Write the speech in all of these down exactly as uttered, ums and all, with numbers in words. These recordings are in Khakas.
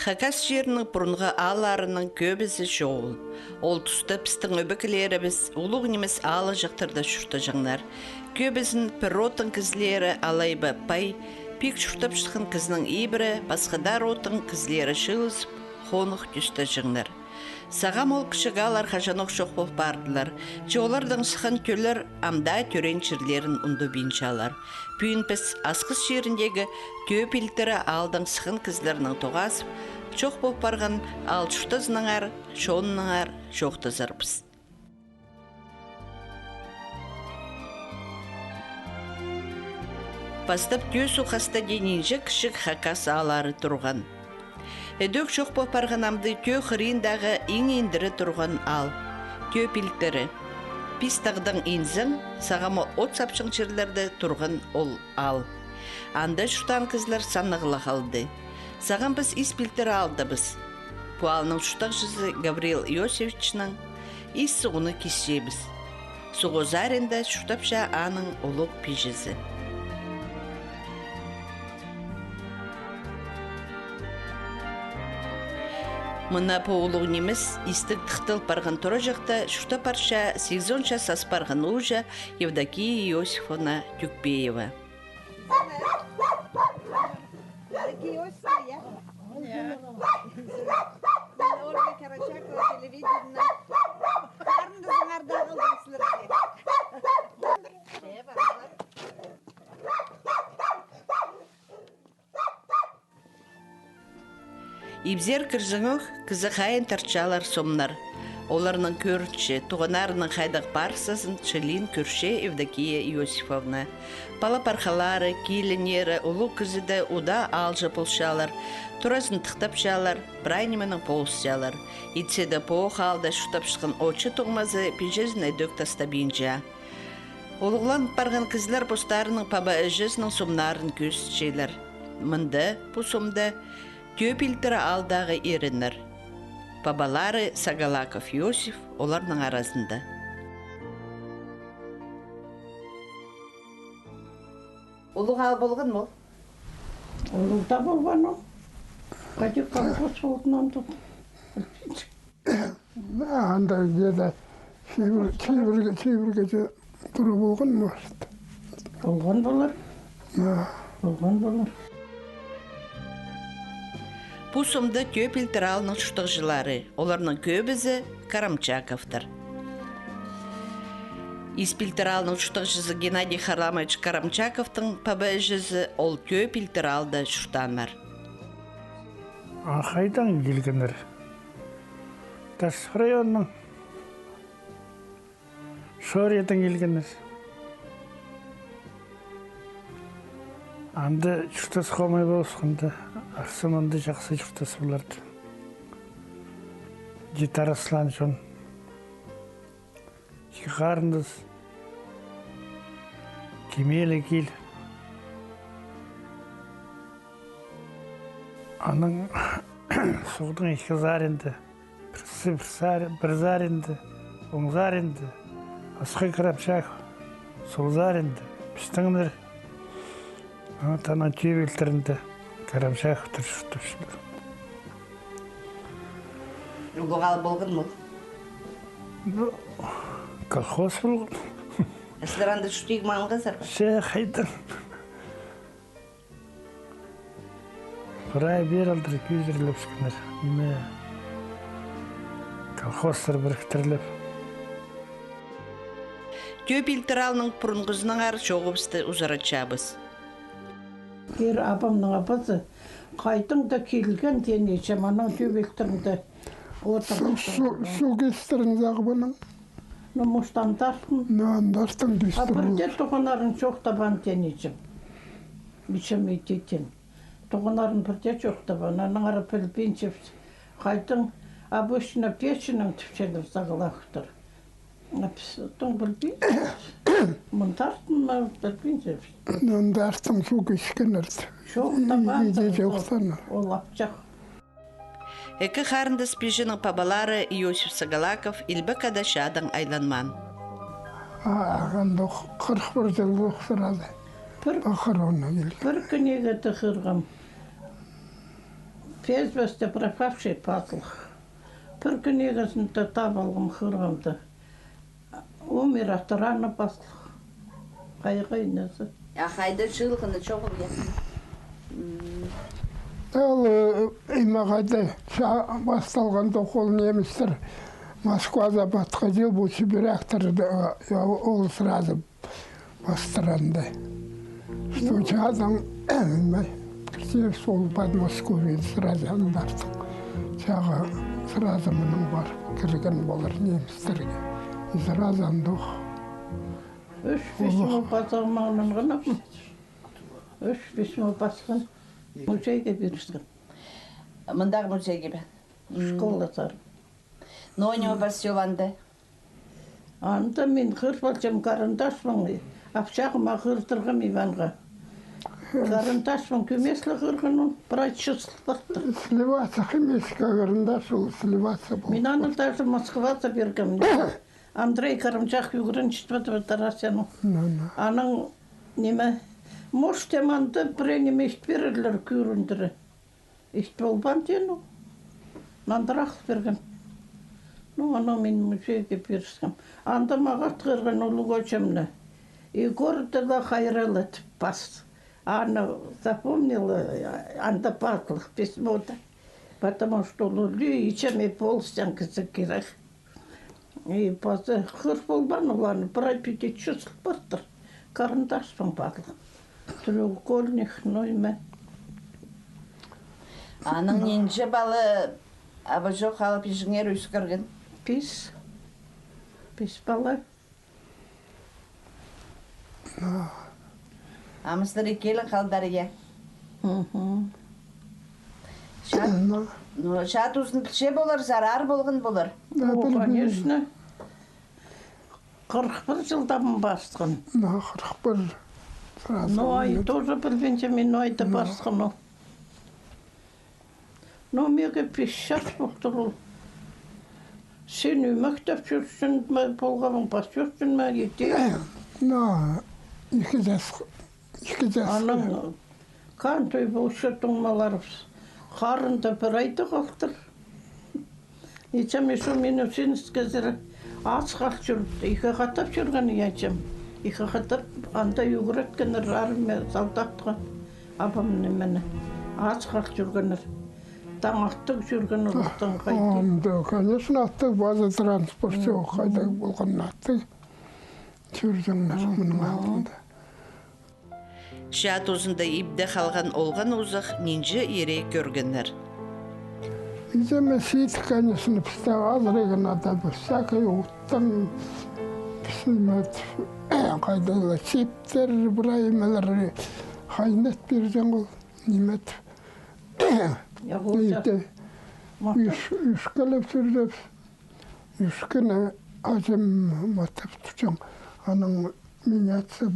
Хакас чирінің пурунғы аалларының кӧбізі чоғыл. Ол туста пістің ӧбекелерібіс улуғ нимес аалҷахтарда чуртаҷаңнар. Кӧбізін пір одтың кізілері алай ба пай, пик чуртапчатхан кізінің ибіре пасха даа одтың кізілері чыылызып, хонығ тӧстеҷеңнер. Сағам ол кічіг ааллар хаҷанох чох пол пардылар. Че олардаң сыххан тӧллер ам даа тӧреен чирлерін ундубинчалар. Пӱӱн піс Асхыс чиріндегі Тӧӧ Пилтірі аалдаң сыххан кізілернең тоғазып, чох пол парған аал чуртазынаңар, чонынаңар чоохтазарбыс. Пастап Тӧӧ суғ хастада нинҷе кічіг хакас ааллары турған. Ідӧк чох пол парған амды Тӧӧ хыриндағы иң индіре турған аал, Тӧӧ Пилтірі. Пис тағдаң инзең, сағам от сапчаң чирлерде турған ол аал. Анда чуртаан кізілер саннығ ла халды. Сағам піс Ис Пилтірі аалдабыс. Пу аалның чуртағҷызы Гаврил Иосифовичнің ис суғны кисчебіс. Суғ озарында чуртапча аның улуғ пиҷезі. Мына пу улуғ нимес истіг тыхтал парған тураҷахта чуртап парча сигізон час ас парған ууҷа Евдокия Иосифовна Тюкпеева. Евдокия Иосифовна, я? Я. Ольга Карачакова, телевидениенең. Харындазыңар даа халды сірерге. Ибзер кірзеңӧк, кізі хайиин тартчалар сомнар. Оларның кӧрінче, туғаннарының хайдағ парысчазын чылиин кӧрче Евдокия Иосифовна. Пала-пархалары, киленнері улуғ кізіде удаа аалҷы полчалар, туразын тыхтапчалар, прай нименең полысчалар. Итсе дее пу аалда чуртапчатхан отчы туңмазы пиҷезін ідӧк тастабинча. Улуғланып парған кізілер постарының паба-іҷезінің сомнарын кӧзітчелер. Мында, пу сомда, Тӧӧ Пилтірі аалдағы иреннер. Пабалары Сагалаков Иосиф оларның аразында. Улуғ аал полған ма ол? Улуғ даа полған ол. Хайди колхоз полған андағ. Анда где-то чибірге, чибірге, чибірге тура полған, может. Полған полар. Да. Полған полар. Пу сомда Тӧӧ Пилтірі аалның чуртағҷылары, оларның кӧбізі Карамчаковтар. Ис Пилтірі аалның чуртағҷызы Геннадий Харламович Карамчаковтың паба-іҷезі ол Тӧӧ Пилтірі аалда чуртааннар. А хайдаң килгеннер? Тасов районның Шориядаң килгеннер. Анда чуртас хомай полысханда, арса мында чахсы чуртас поларды. Чиит араслаан чон. Ікі харындас кемелі кил. Анаң суғдың ікі саринда, пірсі пір сари-, пір саринда, оң саринда Асхыс Карамчаков, сол саринда пістіңнер. Ана Тӧӧ Пилтірінде Карамчаковтар чуртапчалар. Улуғ аал полған ма ол? Ну, колхоз полған. А сірер анда чуртирға маңнанғазар ба? Че, хайдаң. Прай пеер алдыра кӧзірлепчеткеннер. Ниме, колхозтар піріктіріліп. Тӧӧ Пилтірі аалның пурунғызынаңар чооғыбысты узаратчабыс. Пеер абамның абазы хайдаң даа килген теен итчем, анаң Тӧӧ Пилтірінде одырған. Суғ кистерін сағып анаң. Ну, может, андартын. Ну, андартын. А пірдее туғаннарын чоохтабаан теен итчем. Итчем итчем. Туғаннарын пірдее чоохтабаан, аннаңар пілбинчебіс. Хайдаң обычно печінең тіпчелер Сагалаковтар. А піс оттың пілбинчебіс. Мындартын ма, пілбинчебіс. Мындартын суғ кискеннер. Чоохтабаан. Иди чоохтанар. Ол апчах. Ікі харындас пиҷенің пабалары Иосиф Сагалаков Илбек Ада чаадаң айланмаан. А, анда хырых пір чыл ох сырады. Пір, похоронна килген. Пір книгада хығырғам. Пес пасты пропавший пазылых. Пір кӱн ікізінде таап алғам хырғамда. Умер от раны пазылых. Хайға инезі. А хайда чыылғаны чоғыл я? Ол, э, имағады пасталған тоғыл немістер Москвада подходил, бу сибиряктар, ол сразу пастырғанда. Что чадың, ме, все сол Подмосковье сразу андартың. Чаға сразу мының бар, кірген болар немістерге. И сразу андох. Үш письмо пазағмағынан ғанаппын. Үш письмо пасхан. Музейге пиріскен. Мындағы музейге бе? Школа сар. Но не пас анда? Анда мин хыр полчам карандашпаң, апчағыма хырдырғам Иванға. Карандашпаң кӧмеслі хырған ол, прай чысыл парды. Сливаться, химический карандаш ол, сливаться пол. Мин аны даже Москвада пиргем. Андрей Карамчах ӱгренчет парды Тарасяның. Ну, ну. Анаң ниме, может, тем анда пірее ниме ит пирерлер кӧріндіре. Ит полбаан тиен ол. Нандыра ағыл пирген. Ну, анаң мин музейге пиріскем. Анда мағат хырған улуғ ачамны. Егор даа хайраллап пас. Аны запомнила, анда пазылых письмода. Потому что ол улуғ ичеме полыстаң кізі кирек. И паза хыр полбаан оларны, прай пиди чысыл партыр. Карандашпаң пазылған. Треугольник, ну, име. Аның нинҷе пала, абажох алып, іҷеңер ӧскірген? Пис. Пис пала. А мыстар іккелең халдар, я? Мгм. Чаа, ну, чаа тузын пілче полар, зарар полған полар. О, конечно. Хырых пір чылда ма пасхан. На, хырых пір. Сразу. Ну, ай тоже пілбинчем мин, ну, айда пасхан ол. Но меге пис час полтыр ол. Син ӧмектеп чӧрчең ме, полғабың пас чӧрчең ме, иди. Но, ікі час, ікі час. Анаң кантуй полча туңмаларыбыс. Харында пір айда халтыр. Ичем ещё Минусинскізер ас хал чӧр, ікі хатап чӧрген ичем. Ікі хатап анда ӱгреткеннер армия солдатха. Абам ниме, ас хал чӧргеннер. Таң аттығ чӧрген улуғ таң хайди. Анда, конечно, аттығ, база транспорт чох, хайдағ полған аттығ. Чӧрҷеңнер мының алтында. Чаа тузында ибде халған олған узах нинҷе ире кӧргеннер? Итеме сидік, конечно, пісте азырағына даа пір всякай оттаң, піс ниме, хайдағ-ла чиптер, прай нимелер хайнат пирҷең ол, ниме. Ниме, ӱш, ӱшкілеп чӧрҷеңнер. Ӱшкіні ачам матап турҷаң, анаң меняться,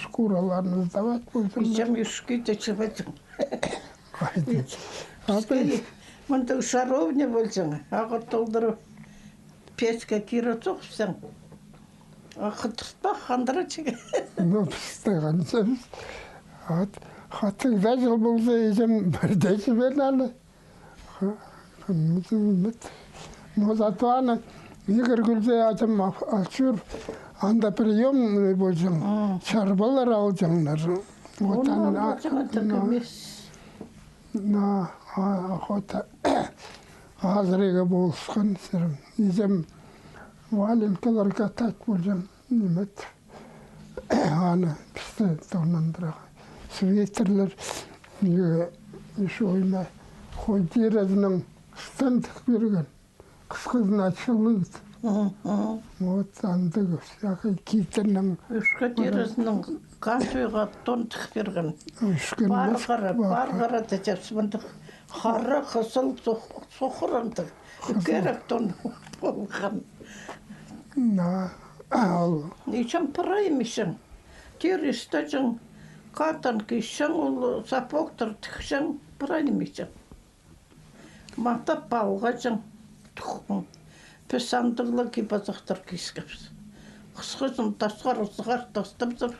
шкураларын сдавать полҷаң. Итем ӱшкі дее чібеҷең. Хайди. Мындағ жаровня полҷаң, ағаа толдырып, печке кире сохчаң. Хытыртпах, хандыра чіге. Ну, пісте ханҷа. Хатығ даа чыл полза, итем пірдее чібер аны. Ха, ха, ну, зато аны ӱгренҷеңде ачам ал чӧр, анда приёмный полҷаң, чарбалар алҷаңнар. Вот аны алҷаң, анда кӧмес. На, а, охота. Азырағы полысхан сірім. Итем валенкалар катать полҷаң, ниме. Аны пісті тонандыра. Свитерлер, ещё име, хой тирезінең стан тік пирген. Хысхызына чылығ. Вот андағ всякай китернің. Ӱшкі тирезінең кантуйға тон тік пирген. Ӱшкі пар нимес, хара, пар хара тіҷепс, мындағ хара, хызыл, сох-, соғыр андағ. Керек тон полған. На, ол. Итем прай нимеҷең. Тир истеҷең, катан кисчең, ол сапогтар тікчең, прай нимеҷең. Мата палғаҷаң, туххың. Піс андағ ла кип-азахтар кискебіс. Хысхызын тасхар, ызығар тастабызар.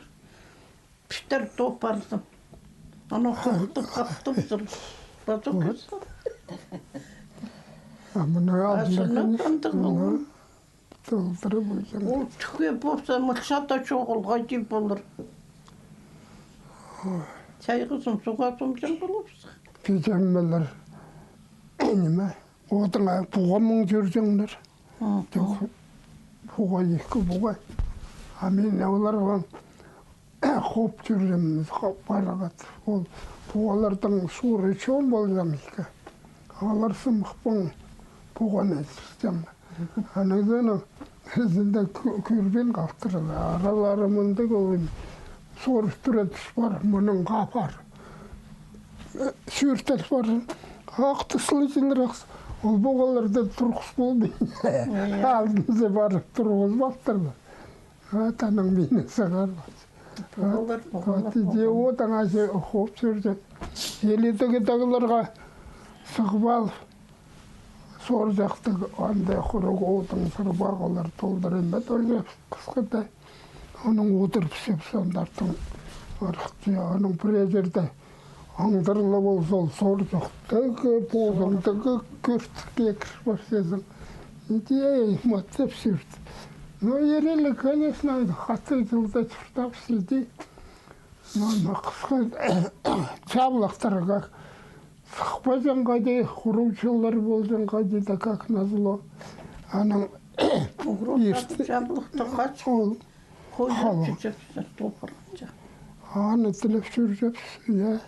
Пістер топ парзын. Аны хахтып, хахтып тур. Базук. Вот. А мына алдында, сынап, конечно, андағ, мына болған. Толдыра полҷаң. Ол тӱхе полза, мылча даа чоғыл, хайди полар. Ой. Чайғызым суға сомҷаң поларбыс. Пиҷемелер. Ниме? Одыңа пуға муң чӧрҷеңнер. Мгм. Тӧк, пуға, ікі пуға. А мин оларға хоп чӧрҷем, хоп парғат. Ол пуғаларның суры чоон полҷаң ікі. Олар сымахпаң пуғаны чӧрҷең. Анаң соонаң ізінде кӧ-, кӧрбеен халтыра. Аралары мындағ ол, сор пірее тус пар, мының хапар. Сӱртіл пар. Ах, тыслы чылырах. Ол пуғаларны турғыс полбин. Иә. Алдында парып турғызып алтырлар. Вот анаң мині сығарып. Пуғалар, вот, пуғалар, вот, иди пуғалар. Одың аҷы хоп чӧрҷең. Или тігі тағларға сығып алып, сор чахтығ, анда хурығ одың сырбағлар толдырайма тоже хысхыда. Анаң одырып сеп сондартың арахчы, анаң пірее чирде аңдырлы полза, ол сор чахтығ, позыңдағ кӧртікке кір парчазың. Иди, ей, маттап сӱрт. Ну, ирелі, конечно, хатығ чылда чуртапча, иди. Ну, ана хысхы чаблахтарға сыхпаҷаң хайди, хуручылар полҷаң хайди да, как назло. Анаң угроза ирт-, чаблахтығ хач. Ол хойда халаң. Чичепсе, топырынча. Аны тілеп чӧрҷепсің, я.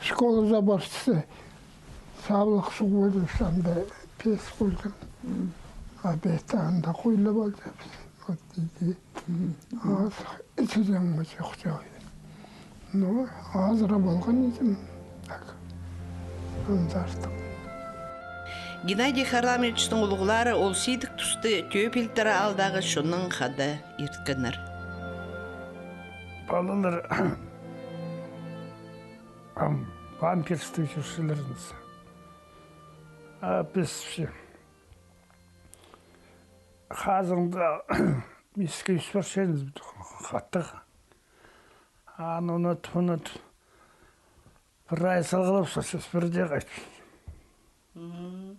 Школазар парча, саблах суғ полҷаң, анда пес полҷаң. М. Обедті анда хойлап алҷапсың. Вот иди. Мгм. Азыр ічерге чох чоғыл. Ну, азыра полған идім. Так. Андартың. Геннадий Харламовичтің улуғлары ол сидік тусты Тӧӧ Пилтірі аалдағы чоннаң хада ирткеннер. Палалар ам памперсті чӧрчелер нооза. А піс чи хазыңда миске ӱс парчабыс хатығ. Аны унат, унат. Прай салғалапчабыс, пірдее хайт. Мгм.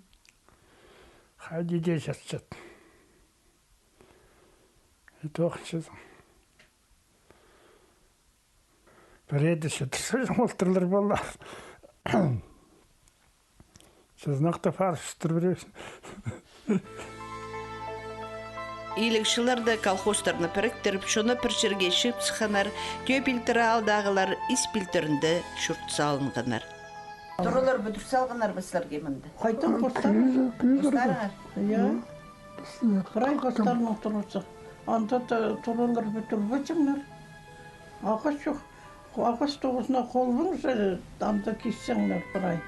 Хайди дее чатчат. И тоғынчазың. Пірее дее чатырчазың, олтырлар палалар. Чызнахта парып чатыр пірее. Илігҷілерні, колхозтарны піріктіріп, чонны пір чирге чыып сыхханнар, Тӧӧ Пилтірі аалдағылар Ис Пилтірінде чурт салынғаннар. Туралар пӱдір салғаннар ба сірерге мында? Хайдаң, постарың? Кӧзі, кӧзі. Постарыңар? Иә. Прай хастарның турызы. Анда да туралар пӱдірбеҷеңнер. Ағас чох. Ағас тоғызына холбаң, анда кисчеңнер прай.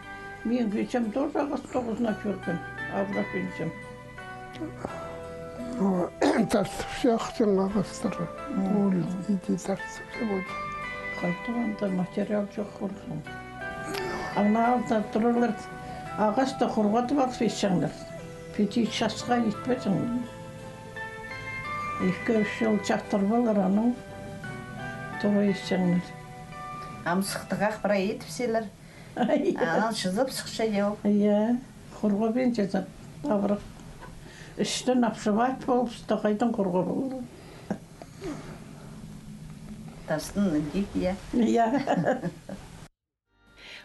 Мин пиҷем тоже ағас тоғызына чӧрген, Авраам пиҷем. Тартып чахчаң ағастар. Ол иди тартып чахчаң. Хайдағ анда материал чох ползын. Ана алда туралар, ағасты хурғадып алып исчеңнер. Пети часха итпеҷең. Ікі-ӱс чыл чатырып алар, анаң тура исчеңнер. Ам сыхтығ ах прай итіпчелер. Анаң чызып сыхча дее ол. Иә, хурғабинча, табырах. Істен обшивать полыбысты, хайдаң хурғабин полар. Тастың індіг, иә. Иә.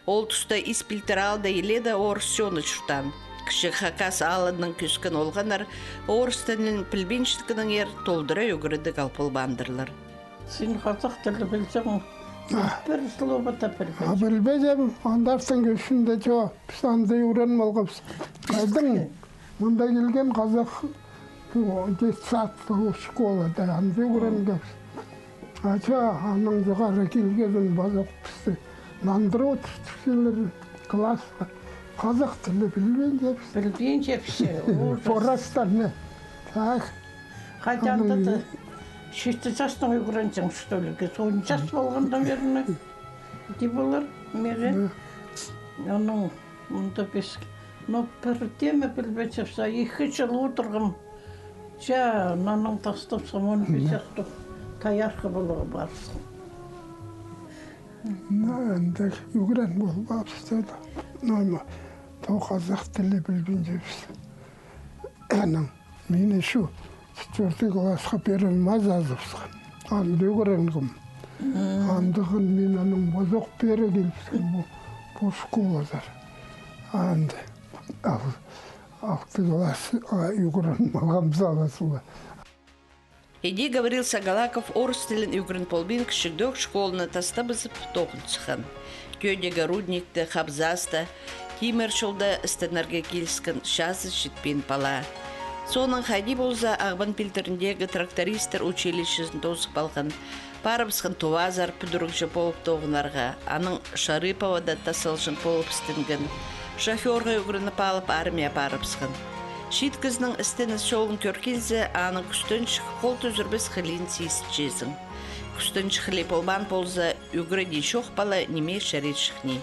Ол туста Ис Пилтірі аалда илееде орыс чоны чуртаан. Кічіг хакас аалынаң кӧскен олғаннар орыс тілін пілбинчеткеннеңер толдыра ӱгредіг ал полбаандырлар. Син хазах тілі пілҷең, пір слово даа пілбеҷең. А пілбеҷең, андартың кӧзінде чох, піс анда ӱгреніп алғабыс. Хайдаң, мында килген хазах, пу детсад, пу школада анда ӱгренгебіс. Ача, анаң чоғары килгезін пазох пісті нандыра одыртыпчалар классха. Хазах тілі пілбинчебіс. Пілбинчебіс, ужас. Порастарны. Так. Хайди анда даа читі частаң ӱгренҷең, что ли? Он час полған, наверное. Дее полар, мағаа. Анаң мында піс, но пір теме пілбеҷебіс, а ікі чыл одырғам. Ча, анаң тастапсам, он пис частығ, таярхы поларға парыбысхам. Ну, андағ ӱгрен полбаабыс, тӧӧй. Ну, ма, О, хазах тілі пілбинчебіс. Анаң мин ещё четвёртый классха пеер мазазыбысхан. Анда ӱгренгем. Андағ мин анаң пазох пеер килібіскен пу, пу школазар. Анда ал, алты класс, а, ӱгреніп алғам салазыла. Иди Гаврил Сагалаков орыс тілін ӱгрен полбин, кічігдеок школаны тастабызып, тоғын сыххан. Тӧдегі рудникті, хабзаста, тимір чолда істенерге киліскен, чазы читпин пала. Соонаң хайди полза, Ағбан пилтіріндегі трактористер училищезін тоозып алған. Парыбысхан Тувазар пӱдірігҷі полып тоғынарға, анаң Шарыповада тасалҷаң полып істенген. Шофёрға ӱгреніп алып, армияа парыбысхан. Чиит кізінің істеніс чолын кӧр килзе, аның кӱстенҷік, хол тӱзірбес хылиин сизінчезің. Кӱстенҷік хыли полбаан полза, ӱгредии чох пала ниме чарирҷых ни.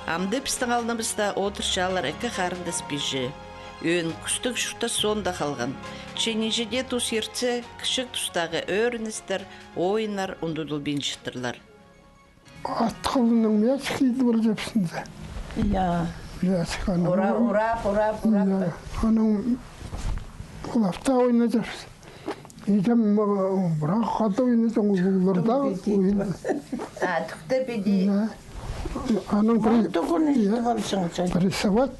Амды пістің алныбыста одырчалар ікі харындас пиҷе. Ӧӧн кӱстіг чуртас соонда халған. Че ниҷеде тус иртсе, кічіг тустағы ӧріністер, ойыннар ундудылбинчаттырлар. Ат хылынаң мячик идіп алҷапсың за. Я. Мячик анаң. Урап, урап, урап, урап. Я. Анаң улапта ойнаҷапсың. Иҷем, мағаа, пырах хада ойнаҷаң, улуғларда ойна. А, тӱкте піди. Я. Анаң при-, я, прессовать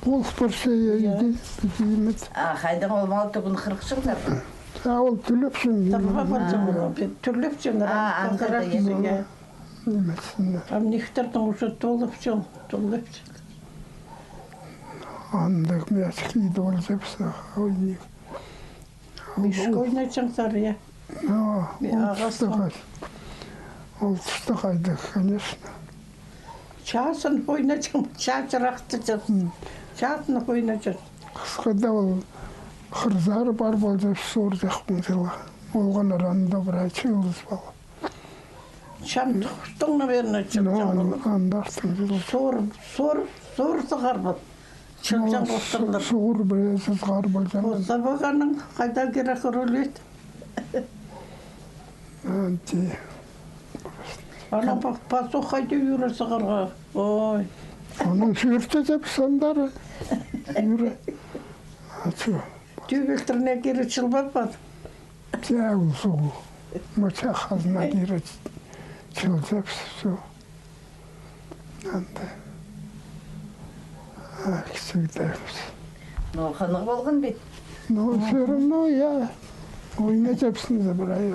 полыс парча, я, иди, иди, мет. А хайдаң ол мал тӱгін хырыхчаңзар? А ол тӱлепчең. Тырба парча, ол тӱлепчең. А, андағ, я. Нимесіне. Ам нихтердің уже толыпчаң, толыпчаң. Андағ мячик идіп алҷапса, ойнап. Мишка ойнаҷаңзар, я? А, ол туста хай-, ол туста хайдағ, конечно. Чазын ойнаҷаң, чазырахты чаз. Чазын ойнаҷаң. Хысхада ол хырзар пар полҷаң, сор чахпын чыла. Олғаннар анда прай чыылыс пала. Чам тухтың, наверное, чылҷаң. Ну, ан-, андартың чыл. Сор, сор, сор сығар пар. Чылҷаң, ну, хостырлар. Суғыр пірее сығар полҷаң. Хостар поғаның, хайда кирек рулет. Анти. Анаң па-, пазох хайда ӱре сығарға. Ой. Анаң сӱрте деп сандары. Ӱре. А чо? Тӱбелтіріне кире чылбаппад. Тя, ол суғ. Мача хазна кире чылҷапсың, всё. Анда. А, кічігдебіс. Но хынығ полған бит? Ну, всё равно, я. Ойнаҷапсың за прай.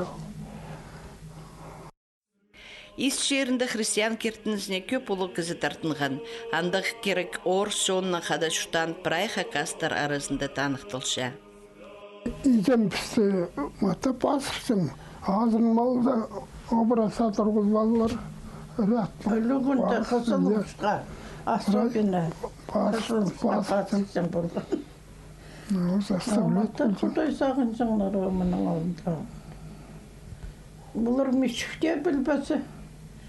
Ис чирінде христиан киртінізіне кӧп улуғ кізі тартынған. Андағ кирек орыс чоннаң хада чуртаан прай хакастар аразында таныхталча. Иҷем пісті мата пазырҷаң, азын малда образа турғызып алар, ряд. Ӱлӱкӱнде хызылысха, особенно хызылысха пазырҷаң полған. Ну, заставлять полҷаң. Худай сағынҷаңнар ба мының алнында. Олар мичіхте пілбезе.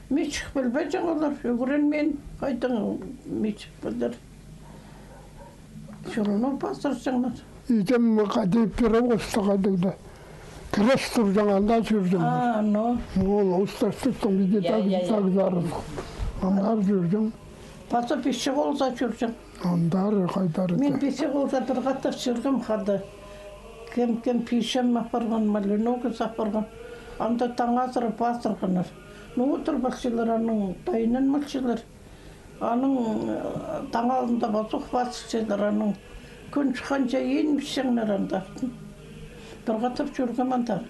Мичіх пілбеҷең олар, ӱгренмеен, хайдаң мичіх пілер. Всё равно пазырҷаңнар. Иҷем хайди пирог устағ хайдағ-да. Кірес турҷаң, анда чӧрҷең. А, ну. Ол устастыхтың иди, я, так, я, я, так зарыс. Андар чӧрҷең. Паза пичік полза чӧрҷең. Андар хайдар. Мин пичік полза пір хатап чӧргем хада. Кем-кем пиҷем апарған, малинок ис апарған. Анда таң азыра пазырғаннар. Ну, одыр парчалар, анаң тайыннанмалчалар. Анаң, э, таң алнында пазох пазырчалар, анаң кӱн сыхханҷа иінмесчеңнер анда. Пір хатап чӧргем анда.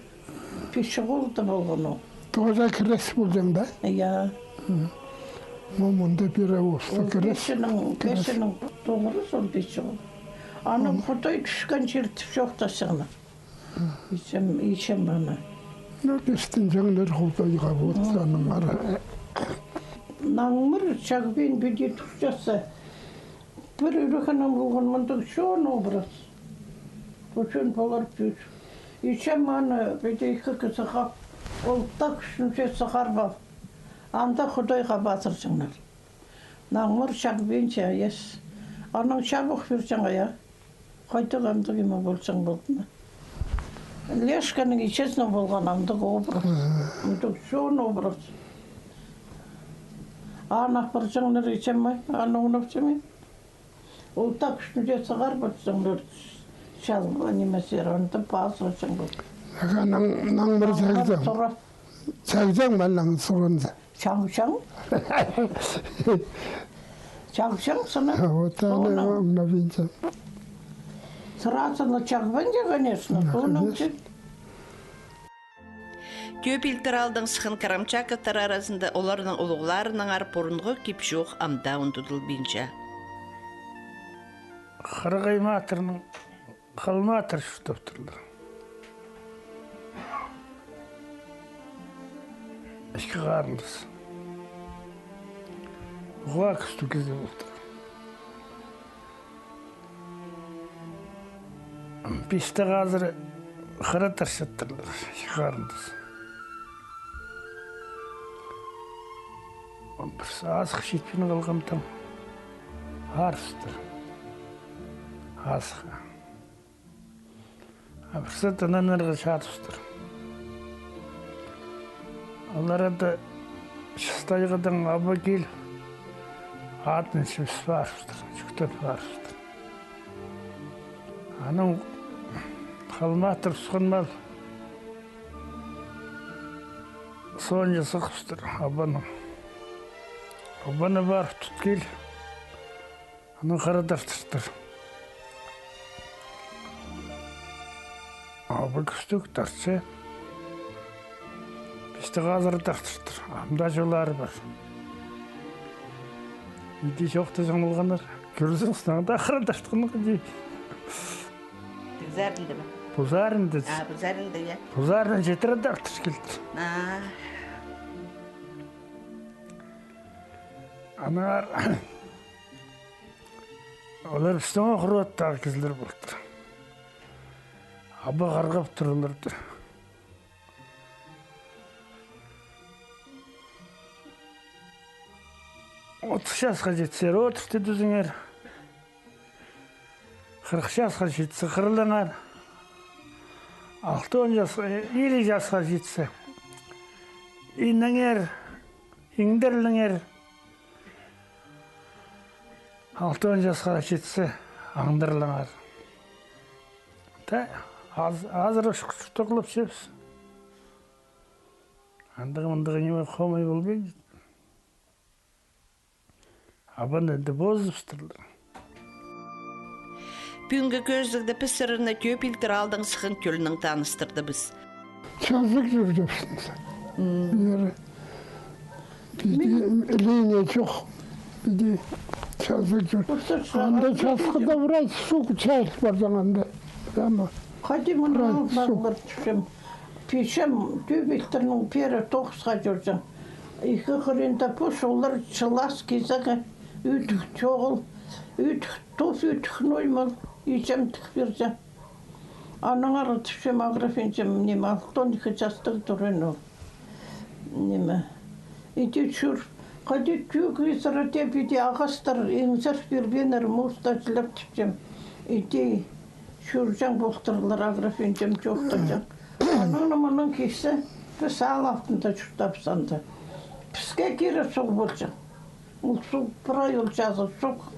Пичік полды полған ол. Тоже кірес полҷаң ба? Я. М. Мо мында пирог устағ кірес. Пичінің, кірес. Пичінің тоғыры сол пичік ол. Анаң Худай тӱскен чир тіп чоохтасчаңнар. Иҷем, иҷем аны. Ну, кистінҷеңнер Худайға, вот, аннаңар. Наңмыр чағбин піди турчаза. Пір ӱрегенең полған мындағ чоон образ. Пу чоон полар пӱс. Иҷем аны піди ікі кізі хап, ол тағ ӱстӱнҷе сығарып ал. Анда Худайға пазырҷаңнар. Наңмыр чағбинча, ес. Анаң чабых пирҷең, я. Хайдағ андағ ниме полҷаң полды на. Лешканың иҷезінең полған андағ образ. Мгм. Мындағ чоон образ. Аны апарҷаңнар иҷем, ай, аны оңнапчам мин. Ол тағ ӱстӱнҷе сығар парзаңнар, чалғаа нимезер, анда пазырҷаң пол. Аға, наң, наң пір чағзаң. Тура. Чағзаң ма наң суғанза? Чағзаң. Чағзаң сыны. Вот аны мына винча. Сразу на чағбанҷа, конечно, соның. Тӧӧ Пилтір аалдаң сыххан Карамчаковтар аразында оларның улуғларынаңар пурунғы кип чоох ам даа ундудылбинча. Хырғай Матырның Хал Матыр чуртаптырлар. Ікі харындас. Уғаа кӱстіг кізі полтыр. Пистек азыра хыра тарчаттырлар, ікі харындас. Пір азых читпин халғам там. Арыстыр. Азых. А пірсі тынанарға чарыстыр. Олар анда Чыстайғадаң аба киліп, атын чібіс парыптыр, чӱктеп парыптыр. Анаң Хал Матыр усхан мал соонҷа сығыптыр абаның. Абаны парып тут кил. Анаң хыра тартыртыр. Аба кӱстіг тартча. Пистек азыра тартыртыр. Ам даа чоллары пар. Иди чоохтаҷаң полғаннар. Кӧрзең, сыннаң даа хыра тартханға дии. Пу саринда ба? Пу саринда. А, пу саринда, я. Пу саринда читіре тартыр килді. А. Аннаңар олар пістің ох родтағы кізілер полтыр. Аба харғап тур оларды. Отыс часха читсе, отыс тӱзіңер. Хырых часха читсе, хырлаңар. Алтон часха, илиг часха читсе, иніңер, иңдірліңер. Алтон часха читсе, аңдырлаңар. Та, аз-, азыра чуртағлапчабыс. Андағ-мындағ ниме хомай полбин. Абаны анда позыбыстырлар. Пӱӱнгі кӧзідігде піс сірерні Тӧӧ Пилтір аалдаң сыххан тӧлнең таныстырдыбыс. Чазағ чӧрҷеңміс. М. Пеер. Пиди линия чох. Пиди чазағ чӧр. Анда часхыда врач суғ чайыл парзаң анда. Прямо. Хайди мына врач суғ. Пиҷем Тӧӧ Пилтірнің пеер тоғысха чӧрҷең. Ікі хыринда пос, олар чылас кизегі, ӱдӱк чоғыл, ӱдӱк тус, ӱдӱк ноймал, иҷем тік пирҷең. Аннаңар тіпчем, Аграфинҷам, ниме, алтон ікі частығ турған ол. Ниме. Иди чӧр, хайди тӧӧ кизіре тее, иди ағастар иңзер пирбееннер, муста чілеп тіпчем. Иди чӧрҷең полтырлар, Аграфинҷам чоохтаҷаң. Анаң мының кисі, піс аал алтында чуртабыс анда. Піске кире суғ полҷаң. Ол суғ прай ол чазы чох.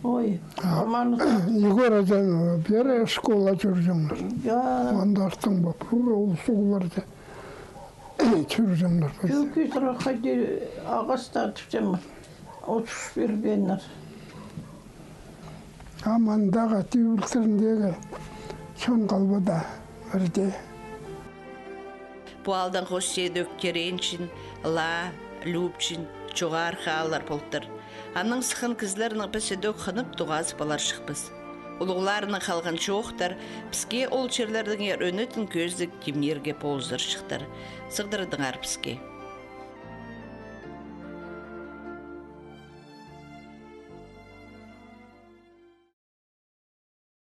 Ой, а, аманы. Егор аҷаң пеер школа чӧрҷеңнер. Я. Мында артың ба, пура ол суғларда чӧрҷеңнер. Тӧӧ кизіре хайди ағас тартыпчам, отыс пирбееннер. А мындағы Тӧӧ Пилтіріндегі чон халбада пірдее. Пу аалдаң хости ідӧк Теренчин, Лаа, Любчин, Чоғархы ааллар полтыр. Анаң сыххан кізілернең піс ідӧк хынып тоғазып аларҷыхпыс. Улуғларынаң халған чоохтар піске ол чирлердеңер ӧнетін кӧзідіг тимнирге полызарҷыхтар. Сығдырадыңар піске.